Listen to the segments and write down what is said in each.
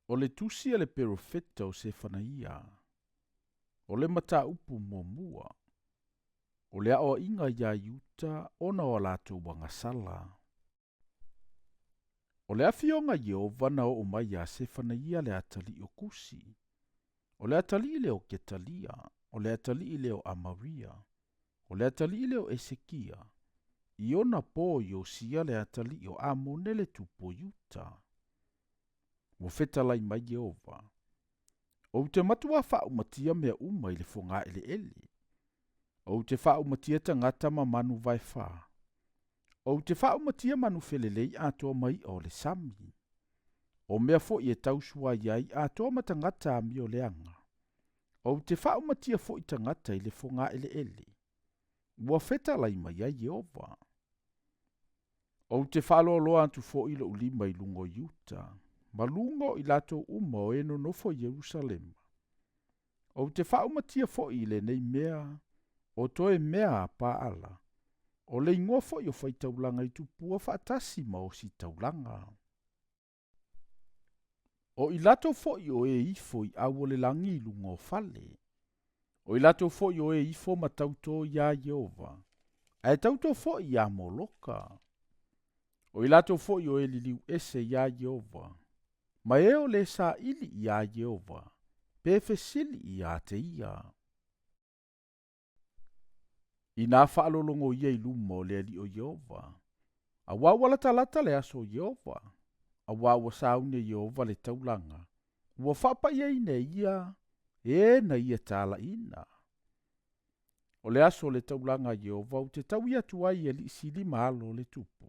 O le tusi a le perofeta o Sefanaia, o le mataupu muamua, o le aoaiga iā Iuta ona o a latou agasala. O le afioga a Ieova na oo mai iā Sefanaia le atalii o Kusi, o le atalii lea o Ketalia, o le atalii lea o Amaria, o le atalii lea o Esekia, i ona po Iosia le atalii o Amone le tupu o Iuta. Ua fetalai mai Ieova, Ou te matuā faaumatia mea uma i le fogaeleele. Ou te faaumatia tagata ma manu vaefā. Ou te faaumatia manu felelei atoa ma i'a o le sami. O mea foi e tausuai ai atoa ma tagata amioleaga. Ou te faaumatia foi tagata i le fogaeleele. Ua fetalai mai ai Ieova. Ou te faaloaloa atu foi lou lima i luga o Iuta, ma luga o i latou uma o e nonofo i Ierusalema. Ou te faaumatia foi i lenei mea, o toe mea a Paala, o le igoa foi o faitaulaga i tupua faatasi ma ositaulaga. O i latou foi o e ifo i au o le lagi i luga o fale. O i latou foi o e ifo ma tautō iā Ieova, ae tautō foi iā Moloka. O i latou foi o e liliu ese iā Ieova, ma e o le saili iā Ieova, pe fesili iā te ia. Inā faalologo ia i luma o le alii o Ieova, auā ua latalata le aso o Ieova, auā ua sauni e Ieova le taulaga, ua faapaiaina e ia e na ia talaiina. O le aso o le taulaga a Ieova ou te taui atu ai i alii sili ma alo o le tupu,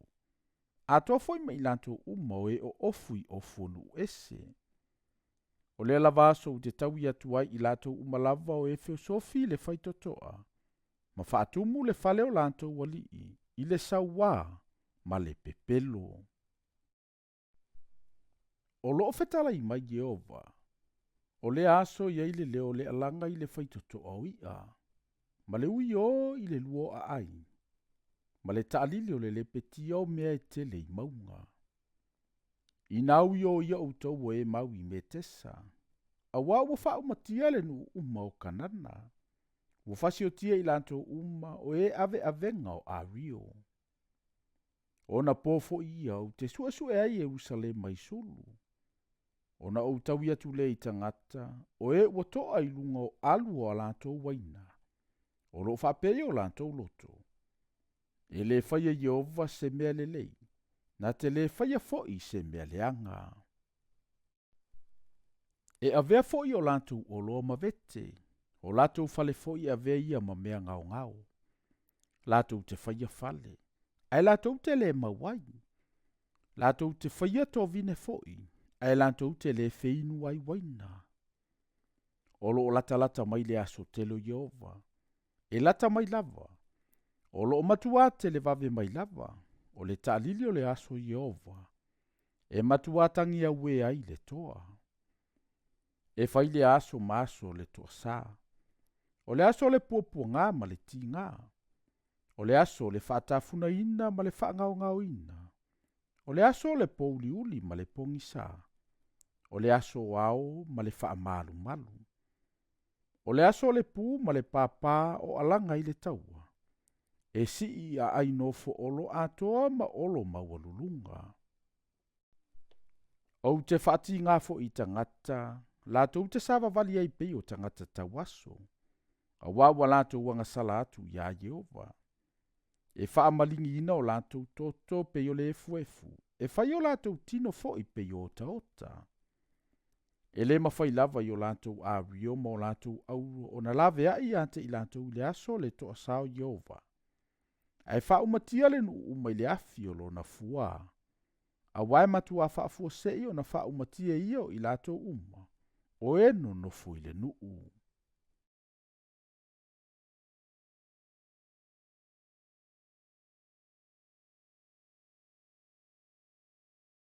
atoa foi ma i latou uma o e oofu i ofu o nuu ese. O lea lava aso ou te taui atu ai i latou uma lava o e feosofi i le faitotoa, ma faatumu le fale o latou alii i le sauā ma le pepelo. O loo fetalai mai Ieova, o lea aso e i ai le leo o le alaga i le faitotoa o i'a, ma le uiō i le lua o aai, ma le taalili o le lepetia o mea e tele i mauga. Inā uiō ia outou o e mau i Metesa, auā ua faaumatia le nuu uma o Kanana, ua fasiotia i latou uma o e aveavega o Ario. Ona po foi ia ou te suesue ai Ierusalema i sulu, ona ou taui atu lea i tagata o e ua toa i luga o alu o a latou uaina, o loo faapea i o latou loto, E lē faia Ieova se mea lelei, na te lē faia foi se mea leaga. E avea foi o latou oloa ma vete, o latou fale foi e avea ia ma mea gaogao. Latou te faia fale, ae latou te lē mau ai. Latou te faia tovine foi, ae latou te lē feinu ai uaina. O loo latalata mai le aso tele o Ieova, e lata mai lava, o loo matuā televave mai lava, o le taalili o le aso o Ieova, e matuā tagi auē ai le toa. E fai lea aso ma aso o le toasā, o le aso o le puapuagā ma le tigā, o le aso o le faatafunaina ma le faagaogaoina, o le aso o le pouliuli ma le pogisā, o le aso o ao ma le faamalumalu, o le aso o le pū ma le pāpā o alaga i le taua, e sii i aai nofo olo atoa ma olo maualuluga. Ou te faatigā foi i tagata, latou te savavali ai pei o tagata tauaso, auā ua latou agasala atu iā Ieova. E faamaligiina o latou toto pei o le efuefu, e fai o latou tino foi pei o otaota. E lē mafai lava i o latou ario ma o latou auro ona laveai iā te i latou i le aso o le toasā o Ieova, ae faaumatia le nuu uma i le afi o lona fuā, auā e matuā faafuasei ona faaumatia ia o i latou uma o e nonofo i le nuu.